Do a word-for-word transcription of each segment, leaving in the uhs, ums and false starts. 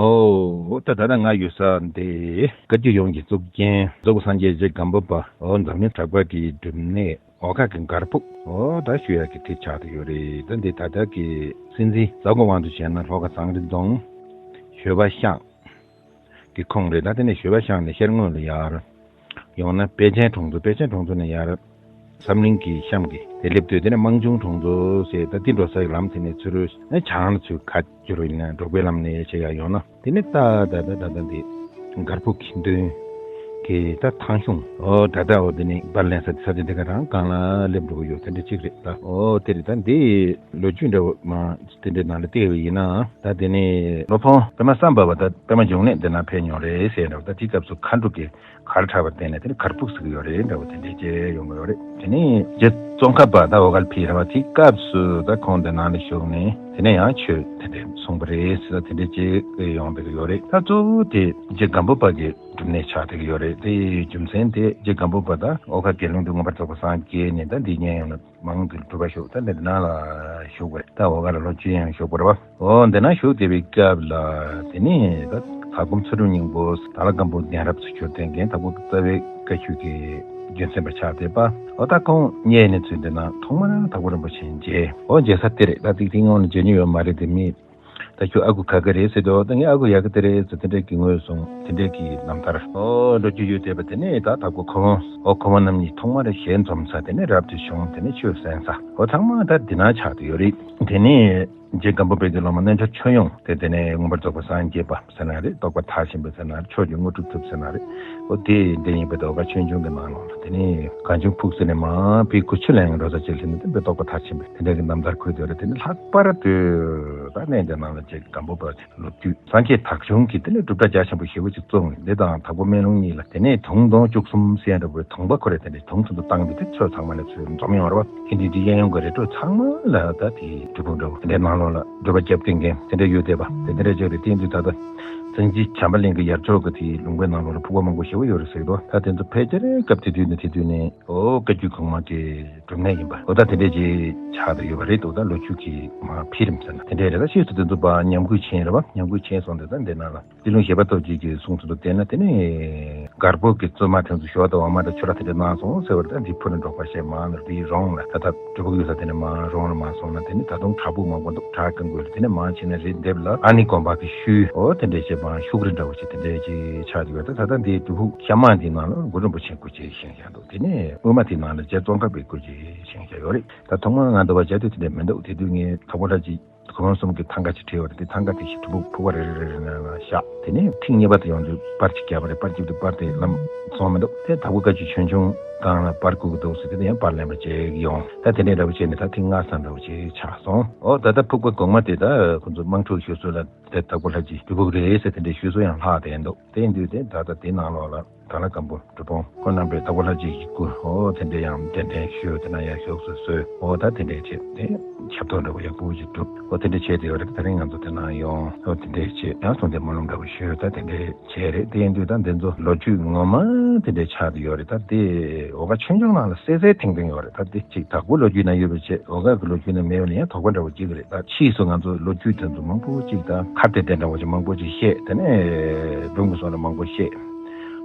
ཨོ་ད་ད་ལྟ་ང་ཡོད་ས་འདི་བཀའ་བརྒྱུད་ཡོངས་ཀྱི་གཙུག་རྒྱན་རྫོགས་པ་སངས་རྒྱས་རྗེ་སྒམ་པོ་པ། ཨོ་འཛམ་གླིང་གྲགས་པ་གི་སྒྲུབ་གནས་འོ་ཁ་གི་སྒར་ཕུག་ཨོ་ད་ཞུ་ཡག་གི་དེ་ཆགས་བསྡད་ཡོད་རེད། ད་འདི་ད་ལྟ་གི་སྲིད་འཛིན་ཟ་ཁུ་དབང་དུ་བྱས་ན་ལྷོ་ཁ་བྱང་རི་རྫོང་ཞོལ་པ་ཤང་གི་ཁོངས་རེད། ད་དེ་ནས་ཞོལ་པ་ཤང་ནས་ཤར་ངོས་ལ་ཡར་ཡོང་ན་པེ་ཅན་གྲོང་ཚོ། པེ་ཅན་གྲོང་ཚོ་ནས་ཡར་འཛམ་གླིང་གི་གཤམ་གྱི་དེ་སླེབས་དུས་དེ་ནས་དམངས་ཆུང་གྲོང་ཚོ་ཟེར། ད་འདི་འགྲོ་སའི་ལམ་དེ་ནས་ཚུར་ཨ་བྱང་ལ་ཚུར་ཁ་བསྒྱུར་བ་ཡིན་ན་འབྲོག་པའི་ལམ་ནས་བྱེད་ཡག་ཡོང་ན་དེ་ནས་ད་ད་ད་ད་ད་འདི་སྒར་ཕུག་གི་མདུན་གྱི་ད་ཐང་གཞུང་ཨོ་ད་ད་ཨོ་དེ་ནས་པར་ལེན་ས་དེ་ས་ཆ་དེ་ག་རང་སྒང་ལ་སླེབས་འགྲོ་གི་ཡོད། དེ་འདྲ་གཅིག་རེད། ད་ཨོ་དེ་རེད། ད་འདི་ལོ་རྒྱུས་འདྲ་བོ་མ་དེ་འདྲའི་ནང་ལ་བལྟས་པ་ཡིན་ན། ད་དེ་ནས་སློབ་དཔོན་པདྨ་སམ་བྷ་བ་ད་པདྨ་འབྱུང་གནས་འདི་ན་ཕེབས་མྱོང་རེད་ཟེར་འདྲ་བོ། ད་དེའི་སྐབས་སུ་མཁའ་འགྲོ་གི་གར་འཁྲབ་པར་བརྟེན་ནས་དེ་ནི་སྒར་ཕུག་ཟེར་གྱི་ཡོད་རེད་འདྲ་བོ་དེ་འདྲའི་བཅས་ཡོང་གི་ཡོད་རེད། དེ་ནས་རྗེ་ཙོང་ཁ་པ་ད་འོ་ག་ལ་ཕེབས་རེད་བ། དེའི་སྐབས་སུ་ད་ཁོང་འདི་ནང་ལ་བཞུགས་ནས་དེ་ནས་ཡང་ཆོས་དེ་འདྲ་གསུངས་པ་རེད་ཟེར། ད་དེ་འདྲའི་བཅས་ཡོང་བསྡད་ཀྱི་ཡོད་རེད། ད་གཙོ་བོ་དེ་རྗེ་སྒམ་པོ་པ་གི་སྒྲུབ་གནས་ཆགས་བསྡད་ཀྱི་ཡོད་རེད། དེ་ཡི་རྒྱུ་མཚན་དེ་རྗེ་སྒམ་པོ་པ་ད་འོ་ག་དགེ་སློང་དུ་མངོན་པར་རྫོགས་པར་སངས་རྒྱས་ནས་ད་འདི་ཉན་ཡོང་ན། མང་དུ་སྒྲུབ་པ་ཤོག་ད་འདི་ནང་ལ་བཞུགས་པ་རེད། ད་འོ་ག་ལ་ལོ་བཅུ་ཡང་བཞུགས་པ་རེད་བ། འོ་འདི་ན་བཞུགས་བསྡད་པའི་སྐབས་ལ་དེ་ནས་ད་དྭགས་པོ་ཚུལ་ཁྲིམས་སྙིང་པོ་དྭགས་ལྷ་སྒམ་པོ་གདན་རབས་སུ་གྱུར་བསྟན་མཁན་དྭགས་པོ་རྩ་བའི་བཀའ་བརྒྱུད་ཀྱི་རྒྱུན་འཛིན་པ་ཆགས་བསྡད་པ། འོ་ད་ཁོང་རྙེད་ནས་ཚུལ་འདི་ན་ཐོག་མར་དྭགས་པོ་རིན་པོ་ཆེ་མཇལ། འོ་མཇལ་ས་དེ་རེད། ད་ཏིག་ཏིག་སྔོན་ལ་མཇལ་མྱོང་ཡོད་མ་རེད། དེ་མིན། ད་ཁྱོད་ཨ་ཁུ་ག་ག་རེད་ཟེར་དུས། ད་ངའི་ཨ་ཁུ་ཡ་གི་དེ་རེད་ཟེར། དེ་འདྲས་ཀྱི་ངོས་བཟུང་། དེ་འདྲས་ཀྱི་རྣམ་ཐར་ཨོ་འགྲོ་རྒྱུ་ཡོད་བསྡད་པ། དེ་ནས་ད་དྭགས་པོ་ཁོ་བོ་ཨོ་ཁོ་བོ་རྣམ་གཉིས་ཐོག་མར་ཞལ་འཛོམས་ས་དེ་ནས་རབ་ཏུ་བྱུང་། དེ་ནས་ཆོས་གསན་ས་ཨོ་ཚང་མ་ད་འདི་ན་ཆགས་བསྡད་ཡོད་རེད། དེ་ནས་རྗེ་སྒམ་པོ་པའི་གི་སློབ་མ་རྣལ་འབྱོར་ཆོས་དབྱིངས་དེ་དེ་ནས་མངོན་པར་རྫོགས་པར་སངས་རྒྱས་པ་ཟེར་ན་རེད། རྟོགས་པ་མཐར་ཕྱིན་པ་ཟེར་ན་རེད། ཆོས་ཀྱི་དངོས་གྲུབ་ཐོབ་ཟེར་ན་རེད། ཨོ་དེ་འདི་ཡིན་པ་དེ་འོ་ག་ཆོས་འབྱུང་གི་ནང་ལོགས་ལ་དེ་ནས་གངས་ལྗོངས་ཕུག་ཟེར་ནས་མ་པའི་གུ་ཆུ་ལེན་འགྲོ་ས་ཅིག་སླེབས་ནས་དེ་འདྲའི་རྟོགས་པ་མཐར་ཕྱིན་པའི་དེ་འདྲ་གི་རྣམ་ཐར་འཁོད་ཡོད་རེད། དེ་ནི་ལྷག་པར་དུ་ད་གནས་འདི་ནང་ལ་རྗེ་སྒམ་པོ་པ་ལོ་རྒྱུས་སངས་རྒྱས་དག་བྱུང་གི་དེ་ནས་གྲུབ་མཐའ་རྒྱ་ཆེན་པོ་ཞེ་པོ་ཅིག་བཙུགས་ནས། འདི་དང་དྭགས་པོ་སྨན་ལུང་གཉིས་ལ་དེ་ནས་དུང་སྟོང་བཅུ་གསུམ་ཟེར་འདྲ་བོའི་དུང་པ་ཁོ་རེ་དེ་འདྲའི་དུང་ཚོ་འདུ་བཏང་སྟེ་དེ་ཚོ་ཚང་མ་ནས་ཚུར་འཛོམས་ཡོང་བ་རེད་བ། ཧིན་དི་འདི་གཡས་གཡོན་གྱི་རི་ཁྲོད་ཚང་མ་ལ་ད་དེའི་སྒྲུབ་ཕུག་འདྲ་བོ་དེ་འདྲའི་ནང་ལོགས་ལ་སྒྲུབ་པ་རྒྱབ་སྐྱོར་མཁན་དེ་འདྲ་ཡོད་བསྡད་པ་དེ་འདྲ་ཅིག་རེད། དེ་ཡིན་དུས་ད་ལྟ་བཙན་སྐྱེས་བྱམས་པ་གླིང་གི་ཡར་ཕྱོགས་ཀྱི་དེའི་ལུང་པའི་ནང་ལོགས་ལ་ཕུག་པ་མང་པོ་ཞེ་པོ་ཡོད་རེད་ཟེར་གི་འདུག་ད་དེ་ཚོ་ཕལ་ཆེར་སྐབས་དེ་དུས་ནས་དེ་དུས་ནས་ཨོ་བཀའ་བརྒྱུད་གོང་མ་གི་སྒྲུབ་གནས་ཡིན་པ། ཨོ་ད་དེ་འདྲས་ཅིག་ཆགས་བསྡད་ཡོད་པ་རེད་འདུག་ད་ལོ་རྒྱུས་ཀྱི་མ་འཕེལ་རིམ་ཟེར་ན་དེ་འདྲས་རེད། ད་ཕྱིས་སུ་དེ་ཚོ་ཕར་ཉམས་རྒུད་ཕྱིན་རེད་བ། ཉམས་རྒུད་ཕྱིན་སོང་སྟེ་ད་འདི་ན་ལ་སྲིད་ལུང་གཞལ་བ་རྡོ་རྗེ་གི་གསུང་དེ་ཚོ་བལྟས་ན་དེ་ནི་སྒར་པོ་གི་བཙུན་མ་དེ་ཚོ་ཞོ་དང་འོ་མ་དང་ཆུ་ར་དེ་འདྲས་གནང་སོང་ཟེར་བ་རེད། ད་འདི་ཕུ་ནས་འབྲོག་པ་ཞེས་མང་ལ་འདིའི་རོང་ལ་ད་ད་སྒྲུབ་ཕུག་ཡོད་ས་དེ་ནས་མར་རོང་ལ་མར་སོང་ན་དེ་ནི་ད་དུང་བྲག་ཕུག་མང་པོ་འདུག་བྲག་ཀན་ཀོས་ལ་དེ་ནས་མར་ཕྱིན་ན་རི་ལྡེབས་ལ་ཨ་ནི་དགོན་པ་གི་ཤུལ་ཨོ་དེ་འདྲས་བྱས་པའང་ཤུག་རི་འདྲ་བོ་ཞིག་དེ་འདྲས་ཅིག་ཆགས་ཀྱི་ཡོད། ད་ད་ལྟ་འདིའི་སྒྲུབ་ཕུག་གཤམ་མ་འདིའི་ནང་ལ་གུ་རུ་རིན་པོ་ཆེའི་སྐུ་ཅིག་བཞེངས་བཞག་འདུག་དེ་ནས་དབུས་མ་དེའི་ནང་ལ་རྗེ་ཙོང་ཁ་པའི་སྐུ་ཅིག་བཞེངས་བཞག་ཡོད་རེད། ད་ཐོག་མར་ང་འདུག་པ་བྱས་དུས་དེ་འདྲས་མི་འདུག་དེ་དུས་ངས་དྭགས་པོ་ལྷ་རྗེ་གོང་མ་གསུམ་གྱི་ཐང་ག་ཅིག་བྲིས་པ་རེད། དེ་ཐང་ག་དེ་བཞིན་སྒྲུབ་ཕུག་ཕུག་པ་རེ་རེ་རེ་རེ་ནང་ལ་བཞག་དེ་ནས་ཐེངས་གཉིས་པ་དེ་ཡོང་དུས་པར་གཅིག་བརྒྱབ་པ་རེད། པར་གཅིག་དེ་པར་དེ་ལམ་སོང་མི་འདུག་དེ་དྭགས་པོ་བཀའ་བརྒྱུད་ཆོས་འབྱུང་སྒང་ལ་པར་བརྐུས་ཀྱི་འདུག་ཟེར་དེ་དེ་ཡང་པར་ལེན་པ་བྱེད་ཀྱི་ཡོང་། ད་དེ་འདྲའི་འདྲ་བོ་བྱས་ནས་ད་ཐེངས་ལྔ་ཙམ་འདྲ་བོ་ཅིག་ཆགས་སོང་། ཨོ་ད་ལྟ་ཕུག་པ་གོང་མ་དེ་ད་ཁོ་ཚོ་དམངས་ཁྲོད་ཞུ་སྲོལ་ལ་དེ་དྭགས་པོ་ལྷ་རྗེའི་སྒྲུབ་ཕུག་རེད་ཟེར་དེ་འདྲའི་ཞུ་སྲོལ་ཡང་ལྷག་བསྡད་འདུག་དེ་ཡིན་དུས་དེ་ད་ལྟ་དེའི་ནང་ལོགས་ལ་དྭགས་ལྷ་སྒམ་པོ་སྒྲུབ་དཔོན་ཁོང་རྣམ་པས་དྭགས་པོ་ལྷ་རྗེ་ཡི་སྐུ་ཨོ་དེ་འདྲ་ཡང་གདན་འདྲེན་ཞུས། དེ་ན་ཡར་ཞུགས་སུ་གསོལ། ཨོ་ད་དེ་འདྲས་བྱས་ཏེ་ཞབས་ཏོག་འདྲ་བོ་ཡག་པོ་ཞིག་བསྒྲུབས། ཨོ་དེ་འདྲས་བྱས་ཏེ་ཡོད་རེད། དེ་རིང་ང་ཚོ་དེ་ན་ཡོང་། ཨོ་དེ་འདྲས་བྱས་ཡང་གསུང་དེ་སྨོན་ལམ་འདྲ་བོ་ཞུས། ད་དེ་འདྲས་བྱས་རེད། དེ་ཡིན་དུས་ད་འདི་ཚོ་ལོ་རྒྱུས་ངོ་མ་དེ་འདྲས་ཆགས་ཏེ་ཡོད་རེད། ད་དེ་འོ་ག་ཆོས་འབྱུང་ནང་ལ་གསལ་གསལ་ཐིང་ཐིང་ཡོད་རེད། ད་དེ་ཅིག་དྭགས་པོ་ལོ་རྒྱུས་ན་ཡོད་པ་བྱས་འོ་ག་གི་ལོ་རྒྱུས་ན་མེད་པ་ན་ཡང་དོགས་པ་འདྲ་བོ་སྐྱེ་གི་རེད། ད་ཕྱིས་སུ་ང་ཚོ་ལོ་རྒྱུས་དེ་ཚོ་མང་པོ་ཅིག་ད་ཁ་གཏད་དེ་འདྲ་བོ་ཅིག་མང་པོ་ཅིག་བཤད། དེ་ནས་སྒྲུང་གི་སོགས་ལ་མང་པོ་བཤད།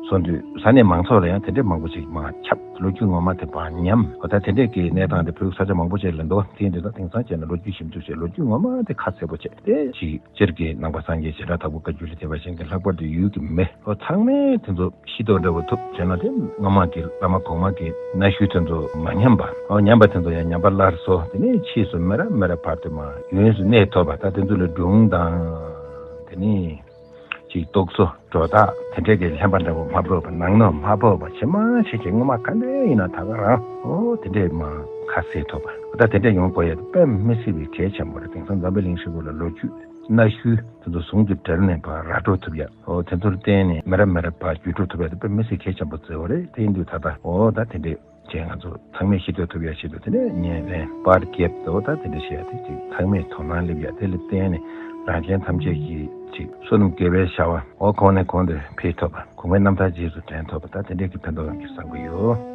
སོང་དུས་ས་གནས་མང་ཚོགས་ལ་ཡང་དེ་འདྲའི་མང་པོ་ཅིག་མར་ཁྱབ། ལོ་རྒྱུས་ངོ་མ་དེ་བར་ཉམས། འོ་ད་དེ་འདྲས་ཀྱི་གནས་སྟངས་དེ་བོད་ས་ཆ་མང་པོ་ཅིག་ལ་འདུག་དེ་ཡིན་དུས་ད་དེང་སང་བྱས་ན་ལོ་རྒྱུས་ཞིབ་འཇུག་བྱས་ལོ་རྒྱུས་ངོ་མ་དེ་ཁ་གསལ་པོ་བྱས་ཏེ་ཅིག་སྤྱིར་གྱི་ནང་པ་སངས་རྒྱས་བྱེ་བྲག་དྭགས་པོ་བཀའ་བརྒྱུད་ལ་བསྟེན་པ་ཅན་གྱི་ལྷག་པར་དུ་ཡུལ་གྱི་མི་འོ་ཚང་མས་དེ་ཚོ་ཤེས་རྟོགས་འདྲ་བོ་ཐུབ་བྱས་ན་དེ་སྔོན་མ་གི་བླ་མ་གོང་མ་གི་གནའ་ཤུལ་དེ་ཚོ་མ་ཉམས་པ། འོ་ཉམས་པ་དེ་ཚོ་ཡང་ཉམས་པ་སླར་གསོ། དེ་ནས་ཕྱིས་སུ་མི་རབས་མི་རབས་བར་དུ་མར་ཡུན་རིང་གནས་ཐུབ་པ། ད་དེ་ཚོ་ལ་སྒྲུང་དང་དེ་ནས་ཅིག་རྟོག་བཟོ་སྒྲོ་བཏགས་དེ་འདྲས་ཀྱི་ལྷན་པ་འདྲ་བོ་མ་ཕོག་པ་ནང་ནོག་མ་ཕོག་པ་ཇེ་མང་ཇེ་ཆེ། སྔོན་མ་ག་འདྲས་ཡིན་ན་ད་ག་རང་འོ་དེ་འདྲས་མར་ཁ་གསལ་ཐུབ་པ། ད་དེ་འདྲས་ཡོང་དགོས་ཡ་དེ་དཔེ་མི་སྲིད་པའི་གལ་ཆེན་པོ་རེད། དེང་སང་འཛམ་བུ་གླིང་ཧྲིལ་པོ་ལ་ལོ་རྒྱུས་གནའ་ཤུལ་དེ་ཚོ་ཟུང་དུ་འབྲེལ་ནས་ཕར་ར་སྤྲོད་ཐུབ་ཡ། འོ་དེ་ཚོར་བརྟེན་ནས་མི་རབས་མི་རབས་བར་བརྒྱུད་སྤྲོད་ཐུབ་ཡ་དེ་དཔེ་མི་སྲིད་གལ་ཆེན་པོ་བརྩི་བ་རེད། དེ་ཡིན་དུས་ད་ལྟ་འོ་ད་དེ་འདྲས་བྱས་ང་ཚོ་ཚང་མས་ཤེས་རྟོགས་ཐུབ་ཡ་ཆེད་དུ་དེ་ནས་ཉན་ལེན་པར་རྒྱབ་དོ། ད་དེ་འདྲ་བྱས་ཏེ་ཅིག་ཚང་མས་དོ་སྣང་སླེབས་ཡ། དེ་ལ་བརྟེན་ནས་རང་གཞན་ཐམས་ཅད་ཀྱིས་ཅིག་བསོད་ནམས་དགེ་བའི་བྱ་བ་འོ་གོང་ནས་གོང་དུ་འཕེལ་ཐུབ་པ། གོང་མའི་རྣམ་ཐར་རྗེས་སུ་དྲན་ཐུབ་པ། ད་དེ་འདྲའི་གི་ཕན་ཐོགས་ཡོང་རྒྱུ་བསམ་གྱི་ཡོད།